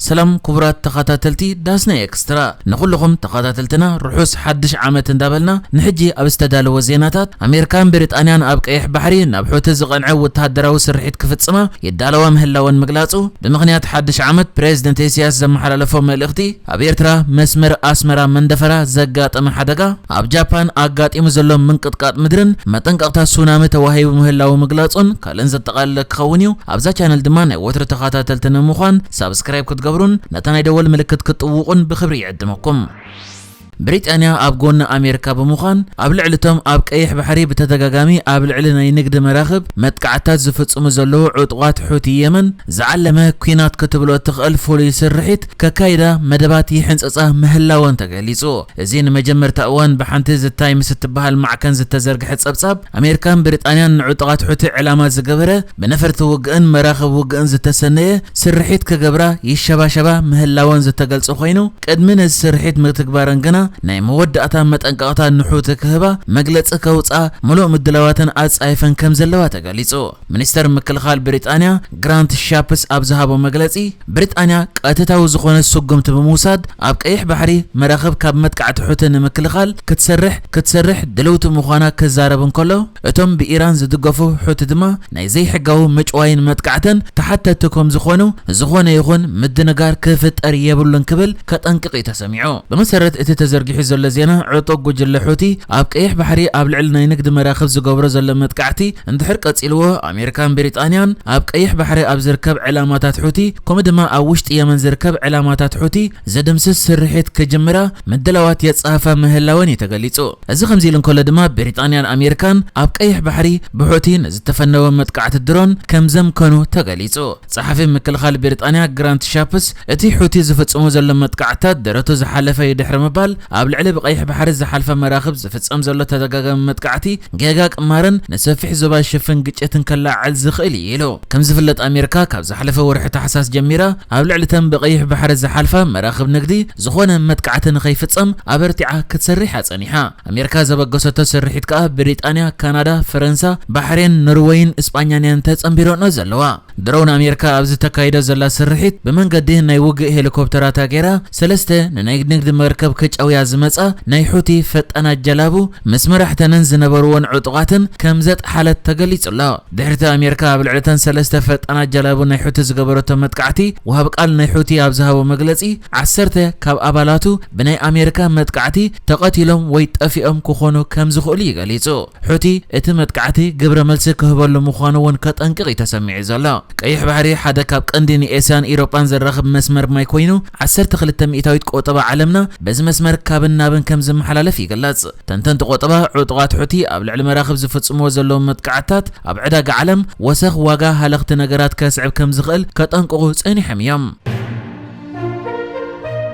ሰላም ክቡራት ተኸታተልቲ ዳስና ኤክስትራ፣ ንኹልኹም ተኸታተልትና ርሑስ ሓድሽ ዓመት እንዳበልና፣ ንሕጂ ኣብ ዝተዳለወ ዜናታት፣ ኣሜሪካን ብሪጣንያን ኣብ ቀይሕ ባሕሪ ናብ ሑቲ ዝቐንዐ ወተሃደራዊ ስርሒት ክፍጽማ ይዳለዋ ምህላወን ምግላጹ፣ ብምኽንያት ሓድሽ ዓመት ፕሬዝደንት ኢሳያስ ዘመሓላለፎ መልእኽቲ፣ ኣብ ኤርትራ መስመር ኣስመራ መንደፈራ ዘጋጠመ ሓደጋ፣ ኣብ ጃፓን ኣጋጢሙ ዘሎ ምንቅጥቃጥ ምድርን መጠንቀቕታ ሱናሚ ተዋሂቡ ምህላው ምግላጹን ካልእን ዘጠቓለለ ክኸውን እዩ። ኣብዛ ቻነል ድማ ናይ ወትሩ ተኸታተልቲ ንምዃን ሳብስክራይብ ክትገብሩን ነታ ናይ ደወል ምልክት ክትጥውቑን ብኽብሪ ይዕድመኩም። ብሪጣንያ ኣብ ጎኒ ኣሜሪካ ብምዃን ኣብ ልዕሊ እቶም ኣብ ቀይሕ ባሕሪ ብተደጋጋሚ ኣብ ልዕሊ ናይ ንግዲ መራኽብ መጥቃዕታት ዝፍጽሙ ዘለዉ ዕጡቓት ሑቲ የመን ዝዓለመ ኲናት ክትብሎ እትኽእል ፍሉይ ስርሒት ከካይዳ መደባት ይሕንጽጻ ምህላወን ተገሊጹ። እዚ ንመጀመርታ እዋን ብሓንቲ ዘ ታይምስ እትበሃል ማዕከን ዝተዘርግሐ ጸብጻብ፣ ኣሜሪካን ብሪጣንያን ንዕጡቓት ሑቲ ዕላማ ዝገበረ ብነፈርቲ ውግእን መራኽብ ውግእን ዝተሰነየ ስርሒት ክገብራ ይሸባሸባ ምህላወን ዝተገልጸ ኮይኑ፣ ቅድሚ ነዚ ስርሒት ምትግባረን ግና ናይ መወዳእታ መጠንቀቕታ ንሑቲ ክህባ መግለጺ ከውጽኣ ምሉእ ምድላዋተን ኣጻይፈን ከም ዘለዋ ተገሊጹ። ሚኒስተር ምክልኻል ብሪጣንያ ግራንት ሻፕስ ኣብ ዝሃቦ መግለጺ፣ ብሪጣንያ ቀጥታዊ ዝኾነ ስጉምቲ ብምውሳድ ኣብ ቀይሕ ባሕሪ መራኽብ ካብ መጥቃዕቲ ሑቲ ንምክልኻል ክትሰርሕ ክትሰርሕ ድልውቲ ምዃና ክዛረብ እንከሎ፣ እቶም ብኢራን ዝድገፉ ሑቲ ድማ ናይ ዘይሕጋዊ ምጭዋይን መጥቃዕተን ተሓተቲ ከም ዝኾኑ ዝኾነ ይኹን ምድንጋር ክፍጠር የብሉን ክብል ከጠንቅቕ እዩ ተሰሚዑ። ብመሰረት እቲ ተዘርጊሑ ዘሎ ዜና፣ ዕጡቕ ጉጅለ ሑቲ ኣብ ቀይሕ ባሕሪ ኣብ ልዕሊ ናይ ንግዲ መራኽብ ዝገብሮ ዘሎ መጥቃዕቲ እንድሕር ቀጺልዎ፣ ኣሜሪካን ብሪጣንያን ኣብ ቀይሕ ባሕሪ ኣብ ዝርከብ ዕላማታት ሑቲ፣ ከምኡ ድማ ኣብ ውሽጢ የመን ዝርከብ ዕላማታት ሑቲ ዘደምስስ ስርሒት ክጅምራ ምድላዋት የጻፋ ምህላወን እዩ ተገሊጹ። እዚ ከምዚ ኢሉ እንከሎ ድማ፣ ብሪጣንያን ኣሜሪካን ኣብ ቀይሕ ባሕሪ ብሑቲ ንዝተፈነወ መጥቃዕቲ ድሮን ከም ዘምከኑ ተገሊጹ። ጸሓፊ ምክልኻል ብሪጣንያ ግራንት ሻፕስ፣ እቲ ሑቲ ዝፍጽሞ ዘሎ መጥቃዕታት ደረቱ ዝሓለፈ እዩ ድሕሪ ምባል፣ ኣብ ልዕሊ ብቀይሕ ባሕሪ ዝሓልፋ መራኽብ ዝፍጸም ዘሎ ተደጋጋሚ መጥቃዕቲ ጌጋ ቅማርን ንሰፊሕ ዞባ ሽፍን ግጭትን ከለዓዕል ዝኽእል እዩ ኢሉ። ከም ዝፍለጥ፣ ኣሜሪካ ካብ ዝሓለፈ ወርሒ ታሕሳስ ጀሚራ ኣብ ልዕሊ እተን ብቀይሕ ባሕሪ ዝሓልፋ መራኽብ ንግዲ ዝኾነ መጥቃዕቲ ንኸይፍጸም ኣበርቲዓ ክትሰርሕ እያ ጸኒሓ። ኣሜሪካ ዘበገሰቶ ስርሒት ከኣ ብሪጣንያ፣ ካናዳ፣ ፈረንሳ፣ ባሕሬን፣ ኖርወይን እስጳኛን እየን ተጸንቢረንኦ ዘለዋ። ድሮን ኣሜሪካ ኣብ ዝተካይዶ ዘላ ስርሒት ብመንገዲ ናይ ውግእ ሄሊኮፕተራታ ገይራ ሰለስተ ንናይ ንግዲ መርከብ ክጨውያ ዝመጻ ናይ ሑቲ ፈጣናት ጀላቡ ምስ መራሕተንን ዝነበርዎን ዕጡቓትን ከም ዘጥሓለት ተገሊጹ ኣሎ። ድሕሪቲ ኣሜሪካ ኣብ ልዕሊ እተን ሰለስተ ፈጣናት ጀላቡ ናይ ሑቲ ዝገበረቶ መጥቃዕቲ፣ ወሃቢ ቃል ናይ ሑቲ ኣብ ዝሃቦ መግለጺ፣ ዓሰርተ ካብ ኣባላቱ ብናይ ኣሜሪካ መጥቃዕቲ ተቐቲሎም ወይ ጠፊኦም ክኾኑ ከም ዝኽእሉ እዩ ገሊጹ። ሑቲ እቲ መጥቃዕቲ ግብረ መልሲ ክህበሉ ምዃኑ እውን ከጠንቅቕ እዩ ተሰሚዑ ዘሎ። ቀይሕ ባሕሪ ሓደ ካብ ቀንዲ ንኤስያን ኢሮጳን ዘራኽብ መስመር ማይ ኮይኑ፣ ዓሰርተ ክልተ ሚእታዊት ቆጠባ ዓለምና በዚ መስመር ካብን ናብን ከም ዝመሓላለፍ ይግለጽ። ተንተንቲ ቆጠባ፣ ዕጡቓት ሑቲ ኣብ ልዕሊ መራኽብ ዝፍጽምዎ ዘለዉ መጥቃዕትታት ኣብ ዕዳጋ ዓለም ወሰኽ ዋጋ ሃለኽቲ ነገራት ከስዕብ ከም ዝኽእል ከጠንቅቑ ጸኒሖም እዮም።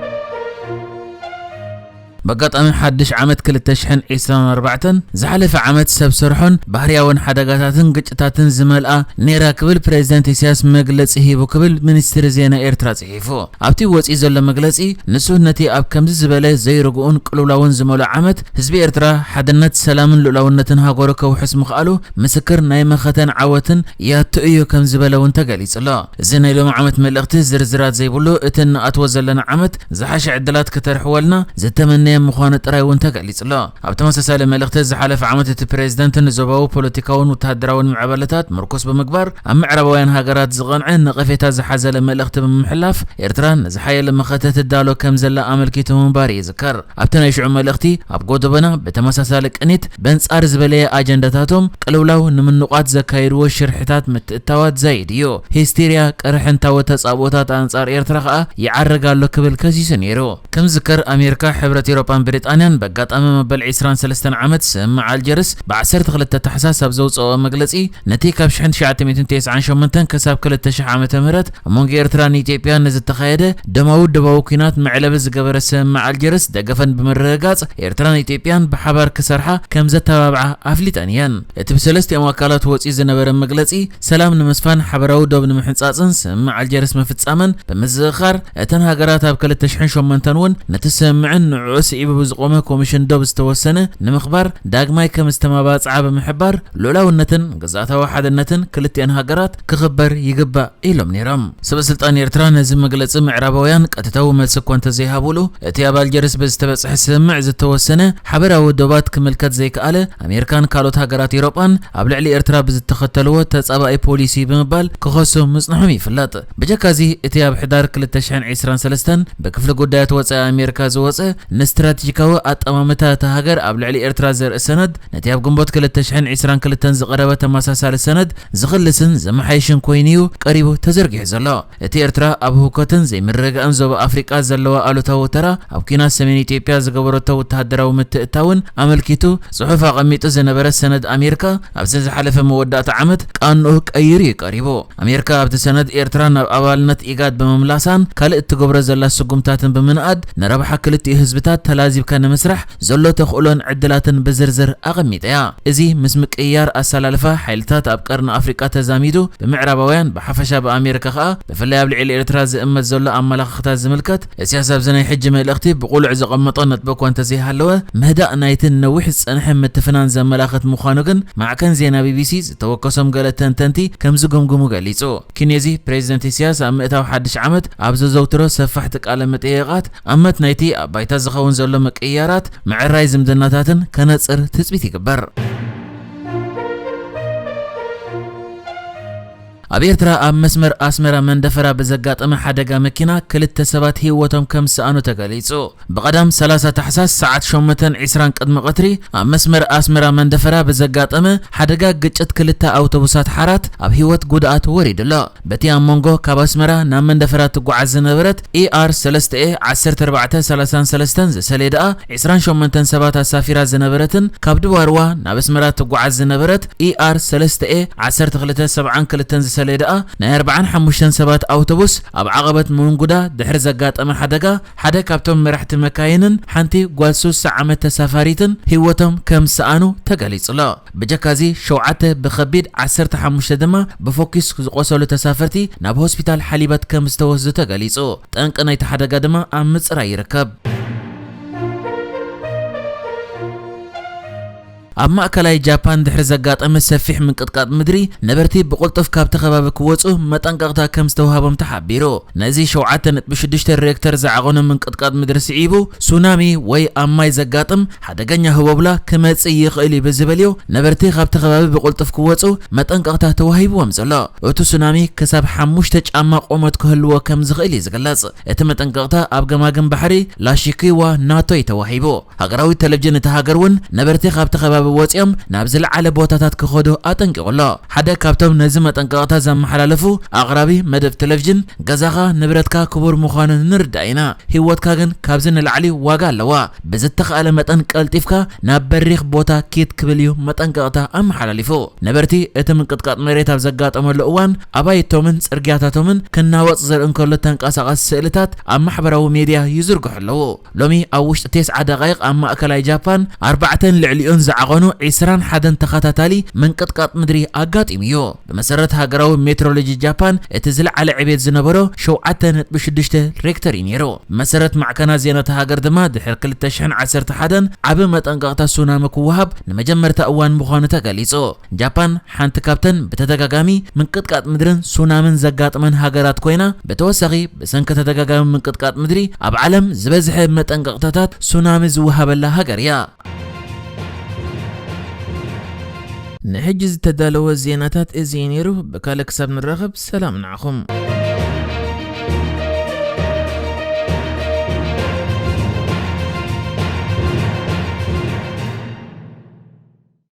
በጋጣሚ ሓድሽ ዓመት ክልተ ሽሕን ዕስራን ኣርባዕተን ዝሓለፈ ዓመት ሰብ ሰርሖን ባህርያውን ሓደጋታትን ግጭታትን ዝመልኣ ነይራ ክብል ፕሬዚደንት ኢሳያስ መግለጺ ሂቡ ክብል ሚኒስትሪ ዜና ኤርትራ ጽሒፉ። ኣብቲ ወጺኡ ዘሎ መግለጺ፣ ንሱ ነቲ ኣብ ከምዚ ዝበለ ዘይርጉኡን ቅልውላውን ዝመልኦ ዓመት ህዝቢ ኤርትራ ሓድነት፣ ሰላምን ልኡላውነትን ሃገሩ ከውሕስ ምኽኣሉ ምስክር ናይ መኸተን ዓወትን ያቱ እዩ ከም ዝበለ እውን ተገሊጹ ኣሎ። እዚ ናይ ሎሚ ዓመት መልእኽቲ ዝርዝራት ዘይብሉ፣ እቲ እንኣትዎ ዘለና ዓመት ዝሓሸ ዕድላት ክተርሕወልና ዝተመነየ ምዃኑ ጥራይ እውን ተገሊጹ ኣሎ። ኣብ ተመሳሳሊ መልእኽቲ፣ ዝሓለፈ ዓመት እቲ ፕሬዝደንት ንዞባዊ ፖለቲካውን ወተሃደራውን ምዕባለታት ምርኩስ ብምግባር፣ ኣብ ምዕራባውያን ሃገራት ዝቐንዐ ነቐፌታ ዝሓዘለ መልእኽቲ ብምምሕላፍ፣ ኤርትራ ንዝሓየለ መኸተ ትዳሎ ከም ዘላ ኣመልኪቱ ምንባሩ ይዝከር። ኣብቲ ናይ ሽዑ መልእኽቲ፣ ኣብ ጎደቦና ብተመሳሳሊ ቅኒት በንጻር ዝበለየ ኣጀንዳታቶም ቅልውላው ንምንቋት ዘካየድዎ ሽርሕታት ምትእትታዋት ዛይድ እዩ። ሂስቴርያ ቅርሕንታዊ ተጻብኦታት ኣንጻር ኤርትራ ከኣ ይዓርግ ኣሎ ክብል ከሲሱ ነይሩ። ከም ዝዝከር፣ ኣሜሪካ፣ ሕብረት ኤውሮጳን ብሪጣንያን በጋጣሚ መበል ዕስራን ሰለስተን ዓመት ስምምዕ ኣልጀርስ ብ ዓሰርተ ክልተ ታሕሳስ ኣብ ዘውጽኦ መግለጺ፣ ነቲ ካብ ሽሕን ትሽዓተ ሚእትን ተስዓን ሸሞንተን ክሳብ ክልተ ሽሕ ዓመተ ምህረት ኣብ መንጎ ኤርትራን ኢትዮጵያን ንዝተኻየደ ደማዊ ደባዊ ኲናት መዕለቢ ዝገበረ ስምምዕ ኣልጀርስ ደገፈን ብምርግጋጽ፣ ኤርትራን ኢትዮጵያን ብሓባር ክሰርሓ ከም ዘተባብዓ ኣፍሊጠን እየን። እቲ ብሰለስቲኦም ኣካላት ወጺኡ ዝነበረ መግለጺ፣ ሰላም ንምስፋን ሓበራዊ ዶብ ንምሕንጻጽን ስምምዕ ኣልጀርስ ምፍጻመን ብምዝኽኻር፣ እተን ሃገራት ኣብ ክልተ ሽሕን ሸሞንተን እውን ነቲ ስምምዕን ንዕኡስ ስዒቡ ብዝቖመ ኮሚሽን ዶብ ዝተወሰነ ንምኽባር ዳግማይ ከም ዝተመባጽዓ ብምሕባር፣ ልኡላውነትን ግዝኣታዊ ሓድነትን ክልቲአን ሃገራት ክኽበር ይግባእ ኢሎም ነይሮም። ሰበ ስልጣን ኤርትራ ነዚ መግለጺ ምዕራባውያን ቀጥታዊ መልሲ እኳ እንተዘይሃቡሉ፣ እቲ ኣብ ኣልጀርስ ብዝተበጽሐ ስምምዕ ዝተወሰነ ሓበራዊ ዶባት ክምልከት ዘይከኣለ፣ ኣሜሪካን ካልኦት ሃገራት ኤውሮጳን ኣብ ልዕሊ ኤርትራ ብዝተኸተልዎ ተጻባኢ ፖሊሲ ብምባል ክኸሱ ምጽንሖም ይፍለጥ። ብጀካዚ፣ እቲ ኣብ ሕዳር ክልተ ሽሕን ዕስራን ሰለስተን ብክፍሊ ጉዳያት ወጻኢ ኣሜሪካ ዝወጸ ንስትራቴጂካዊ ኣጠማምታ እታ ሃገር ኣብ ልዕሊ ኤርትራ ዘርኢ ሰነድ፣ ነቲ ኣብ ግንቦት ክልተ ሽሕን ዕስራን ክልተን ዝቐረበ ተመሳሳሊ ሰነድ ዝኽልስን ዘመሓይሽን ኮይኑ'ዩ ቀሪቡ ተዘርጊሑ ዘሎ። እቲ ኤርትራ ኣብ ህውከትን ዘይምርግጋእን ዞባ ኣፍሪቃ ዘለዋ ኣሉታዊ ተራ፣ ኣብ ኲናት ሰሜን ኢትዮጵያ ዝገበረቶ ወተሃደራዊ ምትእትታውን ኣመልኪቱ ጽሑፍ ኣቐሚጡ ዝነበረ ሰነድ ኣሜሪካ፣ ኣብዚ ዝሓለፈ መወዳእታ ዓመት ቃንኡ ቀይሩ እዩ ቀሪቡ። ኣሜሪካ ኣብቲ ሰነድ ኤርትራ ናብ ኣባልነት ኢጋድ ብምምላሳን ካልእ እትገብሮ ዘላ ስጉምታትን ብምንኣድ፣ ንረብሓ ክልቲኡ ህዝብታት ተላዚብካ ንምስራሕ ዘሎ ተኽእሎን ዕድላትን ብዝርዝር ኣቐሚጣ እያ። እዚ ምስ ምቅይያር ኣሰላልፋ ሓይልታት ኣብ ቀርኒ ኣፍሪቃ ተዛሚዱ፣ ብምዕራባውያን ብሓፈሻ ብኣሜሪካ ከኣ ብፍላይ ኣብ ልዕሊ ኤርትራ ዝእመት ዘሎ ኣመላኽታ ዝምልከት፣ እስያስ ኣብዚ ናይ ሕጂ መልእኽቲ ብቑሉዕ ዘቐመጦ ነጥቢ እኳ እንተዘይሃለወ፣ ምህዳእ ናይቲ ነዊሕ ዝጸንሐ ምትፍናን ዘመላኽት ምዃኑ ግን ማዕከን ዜና ቢቢሲ ዝተወከሶም ገለ ተንተንቲ ከም ዝግምግሙ ገሊጹ። ኪኔዚ ፕሬዚደንት ኢሳያስ ኣብ ምእታው ሓድሽ ዓመት ኣብ ዘዘውትሮ ሰፋሕቲ ቃለ መጠየቓት፣ ኣመት ናይቲ ኣብ ባይታ ዝኸውን ዘሎ ምቅይያራት ምዕራይ ዝምድናታትን ከነጽር ትጽቢት ይግበር። ኣብ ኤርትራ ኣብ መስመር ኣስመራ መንደፈራ ብዘጋጠመ ሓደጋ መኪና ክልተ ሰባት ህይወቶም ከም ዝሰኣኑ ተገሊጹ። ብቐዳም ሰላሳ ታሕሳስ ሰዓት ሸሞንተን ዕስራን ቅድሚ ቀትሪ ኣብ መስመር ኣስመራ መንደፈራ ብዘጋጠመ ሓደጋ ግጭት ክልተ ኣውቶቡሳት ሓራት ኣብ ህይወት ጉድኣት ወሪዱ ኣሎ። በቲ ኣብ መንጎ ካብ ኣስመራ ናብ መንደፈራ ትጓዓዝ ዝነበረት ኢኣር ሰለስተ ኤ ዓሰርተ ኣርባዕተ ሰላሳን ሰለስተን ዝሰለደኣ ዕስራን ሸሞንተን ሰባት ኣሳፊራ ዝነበረትን ካብ ድባርዋ ናብ ኣስመራ ትጓዓዝ ዝነበረት ኢኣር ሰለስተ ኤ ዓሰርተ ክልተ ሰብዓን ክልተን ዝሰለደኣ ናይ ኣርባዓን ሓሙሽተን ሰባት ኣውቶቡስ ኣብ ዓቐበት ምውንጉዳ ድሕሪ ዘጋጠመ ሓደጋ ሓደ ካብቶም መራሕቲ መካይንን ሓንቲ ጓል ሱሳ ዓመት ተሳፋሪትን ህይወቶም ከም ዝሰኣኑ ተገሊጹ ኣሎ። ብጀካዚ ሸውዓተ ብኸቢድ ዓሰርተ ሓሙሽተ ድማ ብፎኪስ ዝቖሰሉ ተሳፈርቲ ናብ ሆስፒታል ሓሊበት ከም ዝተወስዱ ተገሊጹ። ጠንቂ ናይቲ ሓደጋ ድማ ኣብ ምጽራይ ይርከብ። ኣብ ማእከላይ ጃፓን ድሕሪ ዘጋጠመ ሰፊሕ ምንቅጥቃጥ ምድሪ፣ ነበርቲ ብቕልጡፍ ካብቲ ከባቢ ክወጹ መጠንቀቕታ ከም ዝተዋህቦም ተሓቢሩ። ነዚ ሸውዓተ ነጥቢ ሽዱሽተ ሬክተር ዝዓቐኑ ምንቅጥቃጥ ምድሪ ስዒቡ፣ ሱናሚ ወይ ኣብ ማይ ዘጋጥም ሓደገኛ ህቦብላ ክመጽእ ይኽእል እዩ ብዝበልዮ፣ ነበርቲ ካብቲ ከባቢ ብቕልጡፍ ክወጹ መጠንቀቕታ ተዋሂብዎም ዘሎ። እቲ ሱናሚ ክሳብ ሓሙሽተ ጫማ ቆመት ክህልዎ ከም ዝኽእል እዩ ዝግለጽ። እቲ መጠንቀቕታ ኣብ ገማግም ባሕሪ ላሺኪዋ ናቶ እዩ ተዋሂቡ። ሃገራዊ ቴሌቪዥን እታ ሃገር እውን ነበርቲ ካብቲ ከባቢ ወጺኦም ናብ ዝለዓለ ቦታታት ክኸዱ ኣጠንቂቑ ኣሎ። ሓደ ካብቶም ነዚ መጠንቀቕታ ዘመሓላለፉ ኣቕራቢ መደብ ቴሌቪዥን፣ "ገዛኻ ንብረትካ ክቡር ምዃኑ ንርዳእ ኢና፣ ህይወትካ ግን ካብዚ ንላዕሊ ዋጋ ኣለዋ። ብዝተኻእለ መጠን ቀልጢፍካ ናብ በሪኽ ቦታ ኪድ" ክብል እዩ መጠንቀቕታ ኣመሓላሊፉ። ነበርቲ እቲ ምንቅጥቃጥ መሬት ኣብ ዘጋጠመሉ እዋን ኣባይቶምን ጽርግያታቶምን ክናወጽ ዘርኢ እንከሎ ተንቀሳቓሲ ስእልታት ኣብ ማሕበራዊ ሜድያ ይዝርግሑ ኣለዉ። ሎሚ ኣብ ውሽጢ ተስዓ ደቓይቕ ኣብ ማእከላይ ጃፓን ኣርባዕተን ልዕሊኡን ዝዓቐኑ ዕስራን ሓደን ተኸታታሊ ምንቅጥቃጥ ምድሪ ኣጋጢሙ እዩ። ብመሰረት ሃገራዊ ሜትሮሎጂ ጃፓን፣ እቲ ዝለዓለ ዕቤት ዝነበሮ ሸውዓተ ነጥቢ ሽዱሽተ ሬክተር እዩ ነይሩ። ብመሰረት ማዕከናት ዜና እታ ሃገር ድማ፣ ድሕሪ ክልተ ሽሕን ዓሰርተ ሓደን ዓቢ መጠንቀቕታ ሱናሚ ክወሃብ ንመጀመርታ እዋን ምዃኑ ተገሊጹ። ጃፓን ሓንቲ ካብተን ብተደጋጋሚ ምንቅጥቃጥ ምድርን ሱናምን ዘጋጥመን ሃገራት ኮይና፣ ብተወሳኺ ብሰንኪ ተደጋጋሚ ምንቅጥቃጥ ምድሪ ኣብ ዓለም ዝበዝሐ መጠንቀቕታታት ሱናሚ ዝወሃበላ ሃገር እያ። ንሕጂ ዝተዳለወ ዜናታት እዚ እዩ ነይሩ። ብካልእ ክሳብ ንራኸብ ሰላም ንዓኹም።